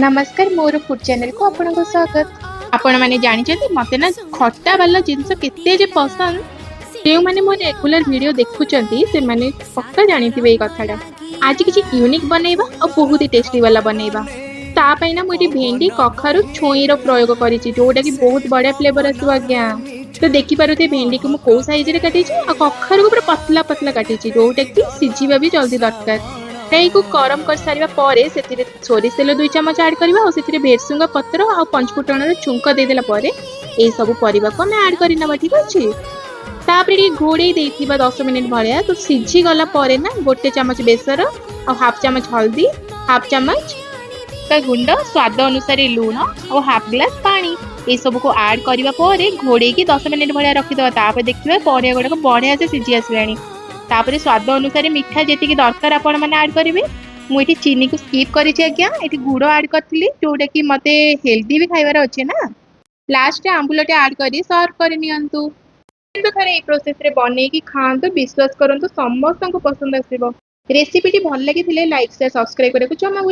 ନମସ୍କାର, ମୋର ଫୁଡ୍ ଚ୍ୟାନେଲକୁ ଆପଣଙ୍କୁ ସ୍ୱାଗତ। ଆପଣମାନେ ଜାଣିଛନ୍ତି, ମୋତେ ନା ଖଟା ବାଲା ଜିନିଷ କେତେ ଯେ ପସନ୍ଦ। ଯେଉଁମାନେ ମୋ ରେଗୁଲାର ଭିଡ଼ିଓ ଦେଖୁଛନ୍ତି, ସେମାନେ ପକ୍କା ଜାଣିଥିବେ ଏଇ କଥାଟା। ଆଜି କିଛି ୟୁନିକ୍ ବନେଇବା ଆଉ ବହୁତ ହି ଟେଷ୍ଟି ବାଲା ବନେଇବା। ତା ପାଇଁ ନା ମୁଁ ଏଠି ଭେଣ୍ଡି, କଖାରୁ, ଛୁଇଁର ପ୍ରୟୋଗ କରିଛି, ଯୋଉଟାକି ବହୁତ ବଢ଼ିଆ ଫ୍ଲେଭର ଆସିବ ଆଜ୍ଞା। ତ ଦେଖିପାରୁଥିବେ ଭେଣ୍ଡିକୁ ମୁଁ କୋଉ ସାଇଜରେ କାଟିଛି ଆଉ କଖାରୁକୁ ପୁରା ପତଲା ପତଲା କାଟିଛି, ଯୋଉଟାକି ସିଝିବା ବି ଜଲ୍ଦି ଦରକାର। କଡ଼େଇକୁ ଗରମ କରିସାରିବା ପରେ ସେଥିରେ ସୋରିଷ ତେଲ 2 ଚାମଚ ଆଡ୍ କରିବା ଆଉ ସେଥିରେ ଭେରସୁଙ୍ଗା ପତ୍ର ଆଉ ପଞ୍ଚଫୁଟଣର ଛୁଙ୍କ ଦେଇଦେଲା ପରେ ଏଇ ସବୁ ପରିବାକୁ ଆମେ ଆଡ୍ କରିନେବା, ଠିକ ଅଛି? ତାପରେ ଟିକେ ଘୋଡ଼େଇ ଦେଇଥିବା 10 ମିନିଟ୍ ଭଳିଆ। ତ ସିଝି ଗଲା ପରେ ନା 1 ଚାମଚ ବେସର ଆଉ ହାଫ୍ ଚାମଚ ହଳଦୀ, ହାଫ୍ ଚାମଚ ଗୁଣ୍ଡ, ସ୍ୱାଦ ଅନୁସାରେ ଲୁଣ ଆଉ ହାଫ୍ ଗ୍ଲାସ୍ ପାଣି, ଏସବୁକୁ ଆଡ୍ କରିବା ପରେ ଘୋଡ଼େଇକି 10 ମିନିଟ୍ ଭଳିଆ ରଖିଦେବା। ତାପରେ ଦେଖିବା, ପରିବା ଗୁଡ଼ାକ ବଢ଼ିଆ ସେ ସିଝି ଆସିଲାଣି। ତାପରେ ସ୍ୱାଦ ଅନୁସାରେ ମିଠା ଯେତିକି ଦରକାର ଆପଣମାନେ ଆଡ୍ କରିବେ। ମୁଁ ଏଠି ଚିନିକୁ ସ୍କିପ୍ କରିଛି ଆଜ୍ଞା, ଏଠି ଗୁଡ଼ ଆଡ୍ କରିଥିଲି, ଯୋଉଟାକି ମୋତେ ହେଲ୍ଦି ବି ଖାଇବାର ଅଛି ନା। ଲାଷ୍ଟରେ ଆମ୍ବୁଲଟେ ଆଡ୍ କରି ସର୍ଭ କରି ନିଅନ୍ତୁ। କିନ୍ତୁ ଥରେ ଏଇ ପ୍ରୋସେସରେ ବନେଇକି ଖାଆନ୍ତୁ, ବିଶ୍ୱାସ କରନ୍ତୁ, ସମସ୍ତଙ୍କୁ ପସନ୍ଦ ଆସିବ। ରେସିପିଟି ଭଲ ଲାଗିଥିଲେ ଲାଇକ୍, ସେୟାର, ସବସ୍କ୍ରାଇବ୍ କରିବାକୁ ଜମା ଭୁଲ